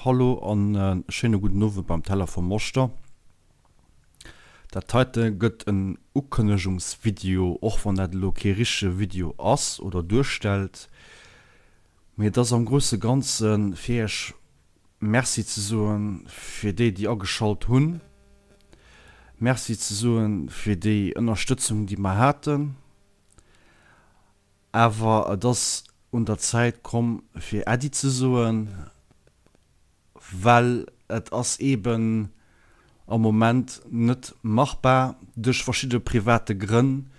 Hallo an e schéine gudden Owend beim Teller vum Moschter. Dat heite gëtt en Ukënnegungsvideo, och wann dat elo kee richtege Video ass oder duerstellt, mee et ass am grousse Ganze fir iech Merci ze soen fir déi déi ageschalt hunn, Merci ze soen fir déi Ënnerstëtzung déi mer haten. Awer et ass un der Zäit komm fir Äddi ze soen, well et ass eeben am Moment net machbar, duerch verschidde private Grënn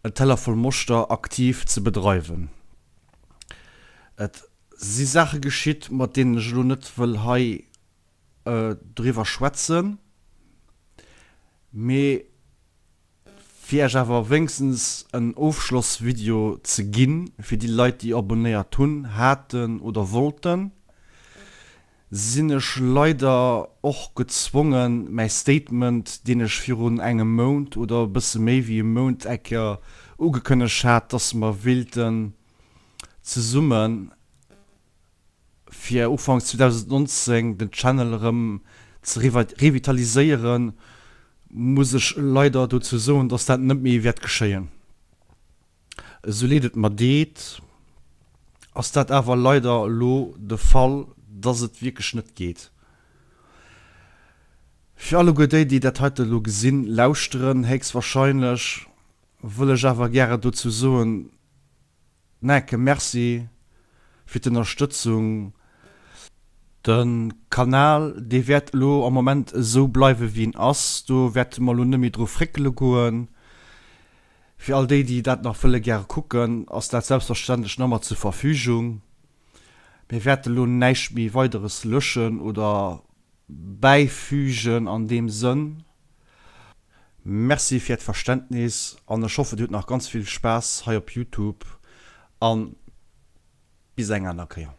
en Teller voll Moschter aktiv ze bedreiwen. Et si Saache geschitt, mat deenen ech elo net wëll hei doriwwer schwätzen, mee Fir iech awer wéngstens en Ofschlossvideo ze ginn fir déi Leit déi abonnéiert hunn, haten oder wollten, sinn ech leider och gezwongen mäi Statement deen ech virun engem Mount oder e bësse méi wéi e Mount ecke ugekënnegt hat, dass mer wéilten zesummen fir Ufanks 2019 den Channel erëm ze revitaliséieren, muss ech leider dozou soen, dass dat net méi wäert geschéien. Esou leed et mer deet, ass dat awer leider elo de Fall, dass et wierklech net geet. Fir alleguer déi, déi dat heite elo gesinn, lauschteren, héchstwahrscheinlech, wëll ech awer gäre dozou soen, Nike, Merci fir d'Ënnerstëtzung. De Kanal dee wäert elo am Moment esou bleiwe wéi en ass. Do wäerte mer elo net méi dru fréckele goen. Fir all déi, déi dat nach wëlle gäre kucken, ass dat selbstverständlech nach ëmmer zur Verfügung. Mir wäerte elo näischt méi Weideres löschen oder bäifügen an deem Sënn. Merci fir äert Verständnis an ech hoffen dir hutt nach ganz vill Spaass hei op Youtube an bis eng aner Kéier.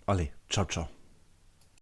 Allez, ciao ciao.